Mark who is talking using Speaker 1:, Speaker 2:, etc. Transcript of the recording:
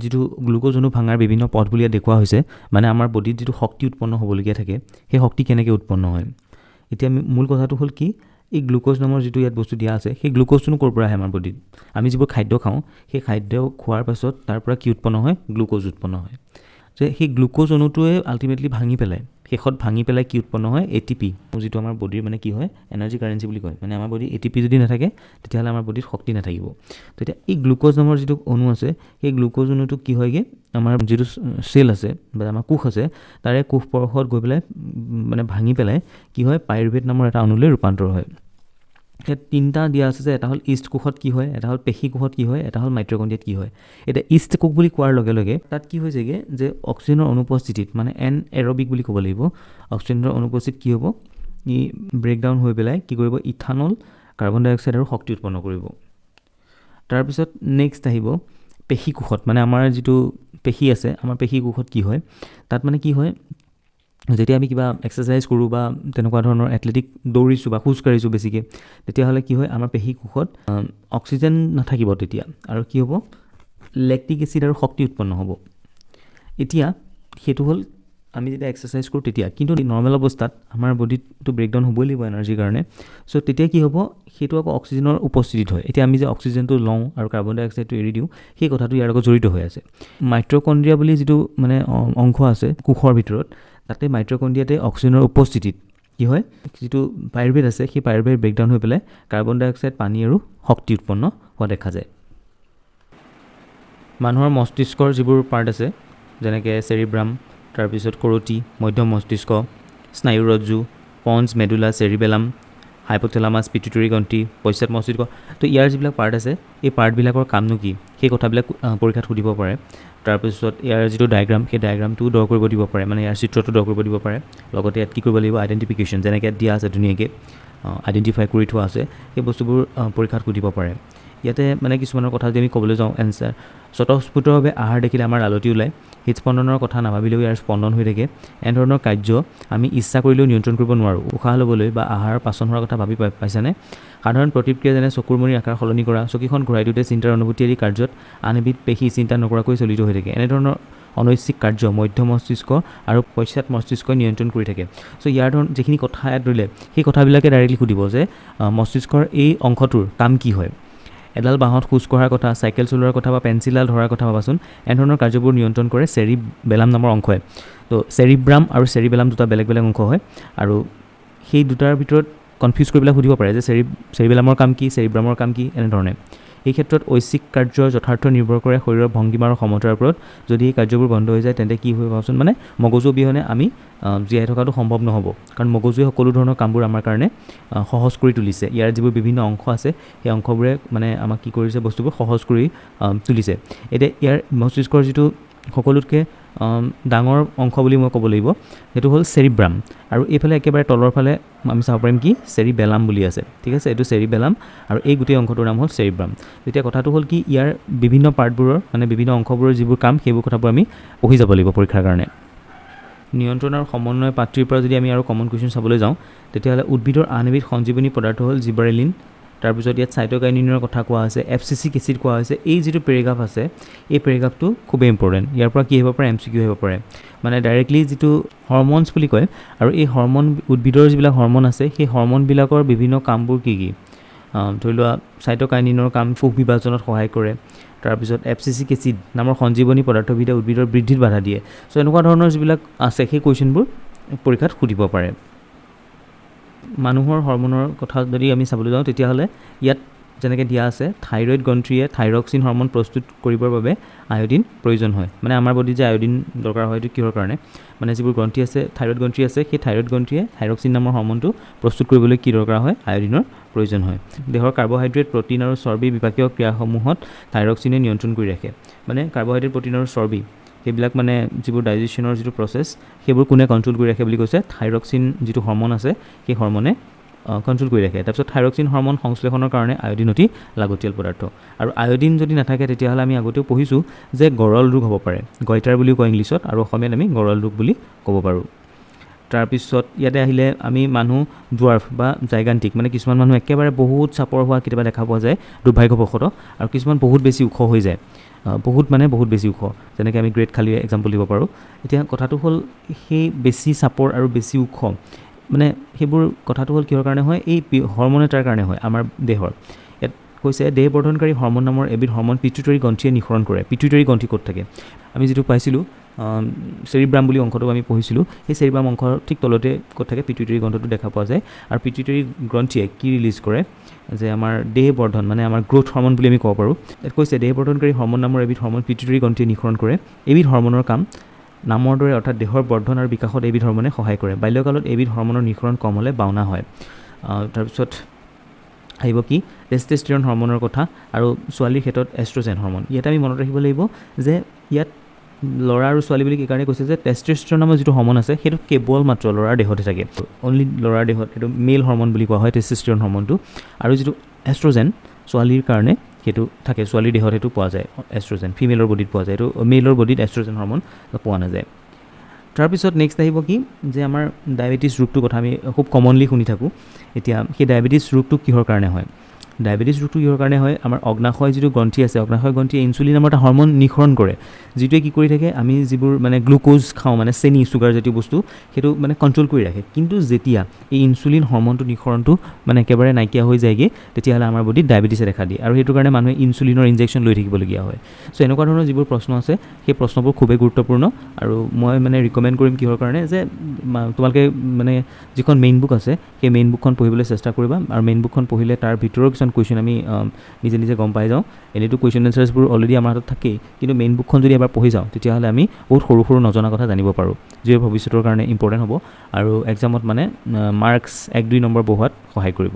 Speaker 1: যিটো গ্লুক'জ অণু ভাঙাৰ বিভিন্ন পথ বুলি ইয়াত দেখুওৱা হৈছে, মানে আমাৰ বডিত যিটো শক্তি উৎপন্ন হ'বলগীয়া থাকে, সেই শক্তি কেনেকৈ উৎপন্ন হয়। এতিয়া মূল কথাটো হ'ল কি, এই গ্লুক'জ নামৰ যিটো ইয়াত বস্তু দিয়া আছে, সেই গ্লুক'জটোনো ক'ৰ পৰা আহে আমাৰ বডিত? আমি যিবোৰ খাদ্য খাওঁ, সেই খাদ্য খোৱাৰ পাছত তাৰ পৰা কি উৎপন্ন হয়? গ্লুক'জ উৎপন্ন হয়। যে সেই গ্লুক'জ অণুটোৱে আল্টিমেটলি ভাঙি পেলাই, শেষত ভাঙি পেলাই কি উৎপন্ন হয়? এটিপি, যিটো আমাৰ বডিৰ মানে কি হয়, এনাৰ্জি কাৰেঞ্চি বুলি কয়। মানে আমাৰ বডিত এটিপি যদি নাথাকে, তেতিয়াহ'লে আমাৰ বডিত শক্তি নাথাকিব। তেতিয়া এই গ্লুক'জ নামৰ যিটো অণু আছে, সেই গ্লুক'জ অণুটো কি হয়গৈ? আমাৰ যিটো চেল আছে বা আমাৰ কোষ আছে, তাৰে কোষ পৰশত গৈ পেলাই মানে ভাঙি পেলাই কি হয়? পাইৰুভেট নামৰ এটা অণুলৈ ৰূপান্তৰ হয়। ইয়াত তিনিটা দিয়া আছে যে এটা হ'ল ইষ্ট কোষত কি হয়, এটা হ'ল পেশী কোষত কি হয়, এটা হ'ল মাইট্ৰকণ্ড্ৰিয়াত কি হয়। এতিয়া ইষ্ট কোষ বুলি কোৱাৰ লগে লগে তাত কি হৈছেগৈ যে অক্সিজেনৰ অনুপস্থিতিত, মানে এন এৰবিক বুলি ক'ব লাগিব, অক্সিজেনৰ অনুপস্থিতিত কি হ'ব? ই ব্ৰেকডাউন হৈ পেলাই কি কৰিব? ইথানল, কাৰ্বন ডাই অক্সাইড আৰু শক্তি উৎপন্ন কৰিব। তাৰপিছত নেক্সট আহিব পেশী কোষত, মানে আমাৰ যিটো পেশী আছে, আমাৰ পেশী কোষত কি হয়। তাত মানে কি হয়, যেতিয়া আমি কিবা এক্সাৰচাইজ কৰোঁ বা তেনেকুৱা ধৰণৰ এথলেটিক দৌৰিছোঁ বা খোজ কাঢ়িছোঁ বেছিকৈ, তেতিয়াহ'লে কি হয়? আমাৰ পেশী কোষত অক্সিজেন নাথাকিব তেতিয়া আৰু কি হ'ব? লেক্টিক এচিড আৰু শক্তি উৎপন্ন হ'ব। এতিয়া সেইটো হ'ল আমি যেতিয়া এক্সাৰচাইজ কৰোঁ তেতিয়া। কিন্তু নৰ্মেল অৱস্থাত আমাৰ বডিতটো ব্ৰেকডাউন হ'বই লাগিব এনাৰ্জিৰ কাৰণে। চ' তেতিয়া কি হ'ব? সেইটো আকৌ অক্সিজেনৰ উপস্থিতিত হয়। এতিয়া আমি যে অক্সিজেনটো লওঁ আৰু কাৰ্বন ডাই অক্সাইডটো এৰি দিওঁ, সেই কথাটো ইয়াৰ লগত জড়িত হৈ আছে। মাইট্ৰকণ্ড্ৰিয়া বুলি যিটো মানে অংশ আছে কোষৰ ভিতৰত, তাতে মাইট্ৰকণ্ড্ৰিয়াতে অক্সিজেনৰ উপস্থিতিত কি হয়? যিটো পাইৰুভেট আছে, সেই পাইৰুভেট ব্ৰেকডাউন হৈ পেলাই কাৰ্বন ডাই অক্সাইড, পানী আৰু শক্তি উৎপন্ন হোৱা দেখা যায়। মানুহৰ মস্তিষ্কৰ যিবোৰ পাৰ্ট আছে, যেনেকৈ চেৰিব্ৰাম, তাৰপিছত কৰতি, মধ্য মস্তিষ্ক, স্নায়ুৰজ্জু, পন্স, মেডুলা, চেৰিবেলাম, হাইপ'থেলামাছ, পিটুটৰী গ্ৰন্থি, পশ্চাৎ মস্তিষ্ক, তো ইয়াৰ যিবিলাক পাৰ্ট আছে, এই পাৰ্টবিলাকৰ কামনো কি, সেই কথাবিলাক পৰীক্ষাত সুধিব পাৰে। তাৰপিছত ইয়াৰ যিটো ডায়েগ্ৰাম, সেই ডায়েগ্ৰামটোও ড্ৰ কৰিব দিব পাৰে, মানে ইয়াৰ চিত্ৰটো ড্ৰ কৰিব দিব পাৰে। লগতে ইয়াত কি কৰিব লাগিব? আইডেণ্টিফিকেশ্যন, যেনেকৈ ইয়াত দিয়া আছে, ধুনীয়াকৈ আইডেণ্টিফাই কৰি থোৱা আছে, সেই বস্তুবোৰ পৰীক্ষাত সুধিব পাৰে। ইয়াতে মানে কিছুমানৰ কথা যদি আমি ক'বলৈ যাওঁ, এনচাৰ, স্বতঃস্ফূৰ্তভাৱে আহাৰ দেখিলে আমাৰ লালতি ওলায়। হৃদস্পন্দনৰ কথা নাভাবিলেও ইয়াৰ স্পন্দন হৈ থাকে। এনেধৰণৰ কাৰ্য আমি ইচ্ছা কৰিলেও নিয়ন্ত্ৰণ কৰিব নোৱাৰোঁ। উশাহ ল'বলৈ বা আহাৰ পাচন হোৱাৰ কথা ভাবি পাইছানে? সাধাৰণ প্ৰতিক্ৰিয়া, যেনে চকুৰ মণিৰ আকাৰ সলনি কৰা, চকীখন ঘূৰাই দিওঁতে চিন্তাৰ অনুভূতি আদি কাৰ্যত আন এবিধ পেশী চিন্তা নকৰাকৈ চলিত হৈ থাকে। এনেধৰণৰ অনৈচ্ছিক কাৰ্য মধ্য মস্তিষ্ক আৰু পশ্চাৎ মস্তিষ্কই নিয়ন্ত্ৰণ কৰি থাকে। চ' ইয়াৰ ধৰণ যিখিনি কথা ইয়াত ধৰিলে, সেই কথাবিলাকে ডাইৰেক্টলি সুধিব যে মস্তিষ্কৰ এই অংশটোৰ কাম কি হয়। এডাল বাঁহত খোজ কঢ়াৰ কথা, চাইকেল চলোৱাৰ কথা বা পেঞ্চিলডাল ধৰাৰ কথা ভাবাচোন। এনেধৰণৰ কাৰ্যবোৰ নিয়ন্ত্ৰণ কৰে চেৰিবেলাম নামৰ অংশই। তো চেৰিব্ৰাম আৰু চেৰিবেলাম দুটা বেলেগ বেলেগ অংশ হয় আৰু সেই দুটাৰ ভিতৰত কনফিউজ কৰি পেলাই সুধিব পাৰে যে চেৰিবেলামৰ কাম কি, চেৰিব্ৰামৰ কাম কি, এনেধৰণে। এই ক্ষেত্ৰত ঐচ্ছিক কাৰ্যৰ যথাৰ্থ নিৰ্ভৰ কৰে শৰীৰৰ ভংগীমা আৰু সমতাৰ ওপৰত। যদি এই কাৰ্যবোৰ বন্ধ হৈ যায়, তেন্তে কি হৈ ভাবচোন। মানে মগজু অবিহনে আমি জীয়াই থকাটো সম্ভৱ নহ'ব, কাৰণ মগজুৱে সকলো ধৰণৰ কামবোৰ আমাৰ কাৰণে সহজ কৰি তুলিছে। ইয়াৰ যিবোৰ বিভিন্ন অংশ আছে, সেই অংশবোৰে মানে আমাক কি কৰিছে? বস্তুবোৰ সহজ কৰি তুলিছে। এতিয়া ইয়াৰ মস্তিষ্কৰ যিটো সকলোতকৈ ডাঙৰ অংশ বুলি মই ক'ব লাগিব, সেইটো হ'ল চেৰিব্ৰাম। আৰু এইফালে একেবাৰে তলৰ ফালে আমি চাব পাৰিম কি, চেৰিবেলাম বুলি আছে। ঠিক আছে, এইটো চেৰিবেলাম আৰু এই গোটেই অংশটোৰ নাম হ'ল চেৰিব্ৰাম। তেতিয়া কথাটো হ'ল কি, ইয়াৰ বিভিন্ন পাৰ্টবোৰৰ, মানে বিভিন্ন অংশবোৰৰ যিবোৰ কাম, সেইবোৰ কথাবোৰ আমি পঢ়ি যাব লাগিব পৰীক্ষাৰ কাৰণে। নিয়ন্ত্ৰণ আৰু সমন্বয় পাঠটিৰ পৰা যদি আমি আৰু কমন কুৱেশ্যন চাবলৈ যাওঁ, তেতিয়াহ'লে উদ্ভিদৰ আন এবিধ সঞ্জীৱনী পদাৰ্থ হ'ল জিবাৰেলিন। তাৰপিছত ইয়াত চাইট'কাইনিনৰ কথা কোৱা হৈছে, এবচিচিক এচিড কোৱা হৈছে। এই যিটো পেৰেগ্ৰাফ আছে, এই পেৰেগ্ৰাফটো খুবেই ইম্পৰ্টেণ্ট। ইয়াৰ পৰা কি আহিব পাৰে? এমচিকিউ আহিব পাৰে। মানে ডাইৰেক্টলি যিটো হৰমনছ বুলি কয় আৰু এই হৰমন, উদ্ভিদৰ যিবিলাক হৰমন আছে, সেই হৰমনবিলাকৰ বিভিন্ন কামবোৰ কি কি। ধৰি লোৱা, চাইট'কাইনিনৰ কাম কোষ বিভাজনত সহায় কৰে। তাৰপিছত এবচিচিক এচিড নামৰ সঞ্জীৱনী পদাৰ্থবিধে উদ্ভিদৰ বৃদ্ধিত বাধা দিয়ে। চ' এনেকুৱা ধৰণৰ যিবিলাক আছে, সেই কুৱেশ্যনবোৰ পৰীক্ষাত সুধিব পাৰে। মানুহৰ হৰমনৰ কথা যদি আমি চাবলৈ যাওঁ, তেতিয়াহ'লে ইয়াত যেনেকৈ দিয়া আছে, থাইৰইড গ্ৰন্থিয়ে থাইৰক্সিন হৰমন প্ৰস্তুত কৰিবৰ বাবে আয়ডিন প্ৰয়োজন হয়। মানে আমাৰ বডিত যে আয়ডিন দৰকাৰ হয়, এইটো কিহৰ কাৰণে? মানে যিবোৰ গ্ৰন্থি আছে, থাইৰইড গ্ৰন্থি আছে, সেই থাইৰইড গ্ৰন্থিয়ে থাইৰক্সিন নামৰ হৰমনটো প্ৰস্তুত কৰিবলৈ কি দৰকাৰ হয়? আয়ডিনৰ প্ৰয়োজন হয়। দেহৰ কাৰ্বহাইড্ৰেট, প্ৰ'টিন আৰু চৰ্বি বিপাকীয় ক্ৰিয়াসমূহত থাইৰক্সিনে নিয়ন্ত্ৰণ কৰি ৰাখে। মানে কাৰ্বহাইড্ৰেট, প্ৰ'টিন আৰু চৰ্বি, সেইবিলাক মানে যিবোৰ ডাইজেশ্যনৰ যিটো প্ৰচেছ, সেইবোৰ কোনে কণ্ট্ৰল কৰি ৰাখে বুলি কৈছে? থাইৰক্সিন যিটো হৰমন আছে, সেই হৰমনে কণ্ট্ৰল কৰি ৰাখে। তাৰপিছত থাইৰক্সিন হৰমন সংশ্লেষণৰ কাৰণে আয়ডিন অতি লাগতিয়াল পদাৰ্থ। আৰু আয়ডিন যদি নাথাকে, তেতিয়াহ'লে আমি আগতেও পঢ়িছোঁ যে গৰল ৰোগ হ'ব পাৰে। গইটাৰ বুলিও কয় ইংলিছত আৰু অসমীয়াত আমি গৰল ৰোগ বুলি ক'ব পাৰোঁ। তাৰপিছত ইয়াতে আহিলে আমি মানুহ ডুৱাৰ্ফ বা জাইগান্টিক, মানে কিছুমান মানুহ একেবাৰে বহুত চাপৰ হোৱা কেতিয়াবা দেখা পোৱা যায় দুৰ্ভাগ্যবশতঃ, আৰু কিছুমান বহুত বেছি ওখ হৈ যায়, বহুত মানে বহুত বেছি ওখ, যেনেকৈ আমি গ্ৰেট খালি এক্সাম্পল দিব পাৰোঁ। এতিয়া কথাটো হ'ল সেই বেছি চাপৰ আৰু বেছি ওখ মানে সেইবোৰ কথাটো হ'ল কিহৰ কাৰণে হয়, এই হৰম'ন এটাৰ কাৰণে হয় আমাৰ দেহৰ। ইয়াত কৈছে দেহ বৰ্ধনকাৰী হৰম'ন নামৰ এবিধ হৰম'ন পিটুইটাৰী গ্ৰন্থিয়ে নিঃসৰণ কৰে। পিটুইটাৰী গ্ৰন্থি ক'ত থাকে? আমি যিটো পাইছিলোঁ চেৰিব্ৰাম বুলি অংশটো আমি পঢ়িছিলোঁ, সেই চেৰিব্ৰাম অংশৰ ঠিক তলতে ক'ত থাকে, পিটুইটাৰী গ্ৰন্থটো দেখা পোৱা যায়। আৰু পিটুইটাৰী গ্ৰন্থিয়ে কি ৰিলিজ কৰে, যে আমাৰ দেহ বৰ্ধন মানে আমাৰ গ্ৰ'থ হৰম'ন বুলি আমি ক'ব পাৰোঁ। ইয়াত কৈছে দেহ বৰ্ধনকাৰী হৰম'ন নামৰ এবিধ হৰম'ন পিটুইটাৰী গ্ৰন্থিয়ে নিঃসৰণ কৰে। এইবিধ হৰম'নৰ কাম নামৰ দৰে অৰ্থাৎ দেহৰ বৰ্ধন আৰু বিকাশত এইবিধ হৰম'নে সহায় কৰে। বাল্যকালত এইবিধ হৰম'নৰ নিঃসৰণ কম হ'লে বাওনা হয়। তাৰপিছত আহিব কি, টেষ্টষ্টেৰন হৰম'নৰ কথা আৰু ছোৱালীৰ ক্ষেত্ৰত এষ্ট্ৰজেন হৰম'ন। ইয়াতে আমি মনত ৰাখিব লাগিব যে ইয়াত ল'ৰা আৰু ছোৱালী বুলি কি কাৰণে কৈছে, যে টেষ্টষ্টেৰন নামৰ যিটো হৰম'ন আছে সেইটো কেৱল মাত্ৰ ল'ৰাৰ দেহতহে থাকে, অনলি ল'ৰাৰ দেহত, সেইটো মেল হৰম'ন বুলি কোৱা হয় টেষ্টষ্টেৰন হৰম'নটো। আৰু যিটো এষ্ট্ৰজেন ছোৱালীৰ কাৰণে সেইটো থাকে, ছোৱালীৰ দেহত সেইটো পোৱা যায়, এষ্ট্ৰজেন ফিমেলৰ বডিত পোৱা যায়, এইটো মেলৰ বডিত এষ্ট্ৰজেন হৰম'ন পোৱা নাযায়। তাৰপিছত নেক্সট আহিব কি, যে আমাৰ ডায়েবেটিছ ৰোগটোৰ কথা আমি খুব কমনলি শুনি থাকোঁ। এতিয়া সেই ডায়েবেটিছ ৰোগটো কিহৰ কাৰণে হয়? ডায়েবেটিছ ৰোগটো কিহৰ কাৰণে হয়? আমাৰ অগ্নাশয় যিটো গ্ৰন্থি আছে, অগ্নাশয় গ্ৰন্থিয়ে ইনচুলিন নামৰ এটা হৰম'ন নিঃসৰণ কৰে, যিটোৱে কি কৰি থাকে, আমি যিবোৰ মানে গ্লুক'জ খাওঁ, মানে চেনি চুগাৰ জাতীয় বস্তু, সেইটো মানে কণ্ট্ৰল কৰি ৰাখে। কিন্তু যেতিয়া এই ইনচুলিন হৰম'নটো নিঃসৰণটো মানে একেবাৰে নাইকিয়া হৈ যায়গৈ, তেতিয়াহ'লে আমাৰ বডিত ডায়েবেটিছে দেখা দিয়ে, আৰু সেইটো কাৰণে মানুহে ইনচুলিনৰ ইনজেকশ্যন লৈ থাকিবলগীয়া হয়। চ' এনেকুৱা ধৰণৰ যিবোৰ প্ৰশ্ন আছে, সেই প্ৰশ্নবোৰ খুবেই গুৰুত্বপূৰ্ণ। আৰু মই মানে ৰিকমেণ্ড কৰিম কিহৰ কাৰণে, যে তোমালোকে মানে যিখন মেইন বুক আছে সেই মেইন বুকখন পঢ়িবলৈ চেষ্টা কৰিবা, আৰু মেইন বুকখন পঢ়িলে তাৰ ভিতৰৰ কিছুমান কুৱেশ্যন আমি নিজে নিজে গম পাই যাওঁ। এনেইতো কুৱেশ্যন এনচাৰ্ছবোৰ অলৰেডি আমাৰ হাতত থাকেই, কিন্তু মেইন বুকখন যদি এবাৰ পঢ়ি যাওঁ তেতিয়াহ'লে আমি বহুত সৰু সৰু নজনা কথা জানিব পাৰোঁ, যিয়ে ভৱিষ্যতৰ কাৰণে ইম্পৰ্টেণ্ট হ'ব আৰু এক্সামত মানে মাৰ্কছ 1-2 নম্বৰ বঢ়োৱাত সহায় কৰিব।